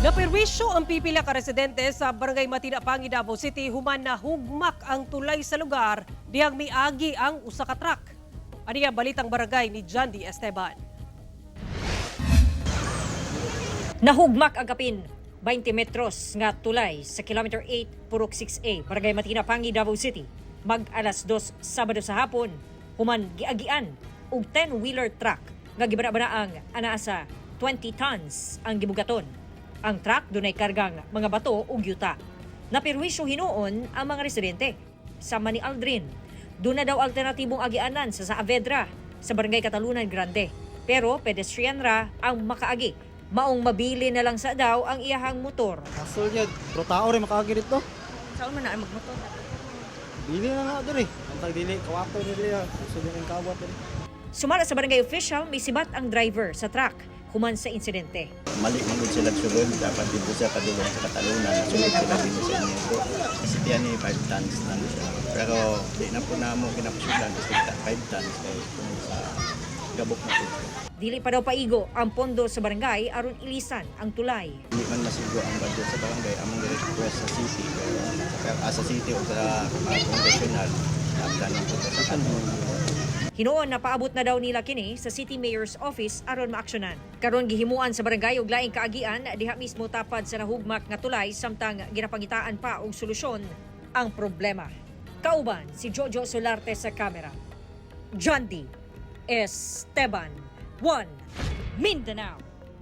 Naperwisyo ang pipila ka residente sa Barangay Matina, Pangi, Davao City human nahugmak ang tulay sa lugar dihang miagi ang usa ka truck. Aniya Balitang Barangay ni John D. Esteban. Nahugmak ang kapin 20 metros nga tulay sa kilometer 8, Purok 6A, Barangay Matina, Pangi, Davao City. Mag alas 2 Sabado sa hapon, human giagian og 10-wheeler truck nga gibana-banaang anaa sa 20 tons ang gibugaton. Ang truck dunay kargang mga bato ug yuta. Napirwisyo hinuon ang mga residente. Sama ni Aldrin, duna daw alternatibong agianan sa Saavedra sa Barangay Catalunan Grande. Pero pedestrian ra ang makaagi. Maong mabili na lang sa daw ang iyahang motor. Hassle yun. Pero tao rin makaagi dito. Saan man na ay magmotor? Dili na nga diri. Ang tag dili, kawato nila. Gusto din ang kawat diri. Sumala sa barangay official, may sibat ang driver sa truck human sa insidente. Mali man gud sila sulod, dapat dito sa padulong sa Catalunan, sulod sila dito sa Ineto. Kasi tiyan ni 5 tons lang siya. Pero di na po namo ginapusulan kasi 5 tons kay tungod sa gabok na po. Dili pa daw paigo ang pondo sa barangay aron ilisan ang tulay. Hindi man masigo ang budget sa barangay, among request sa city pero sa city o sa congressional, na po sa kato. Hinuon na paabot na daw nila kini sa City Mayor's Office aron maaksyonan. Karon gihimuan sa barangay og laing kaagian diha mismo tapad sa nahugmak nga tulay samtang ginapangitaan pa og solusyon ang problema. Kauban si Jojo Solarte sa kamera. John D. Esteban, 1 Mindanao.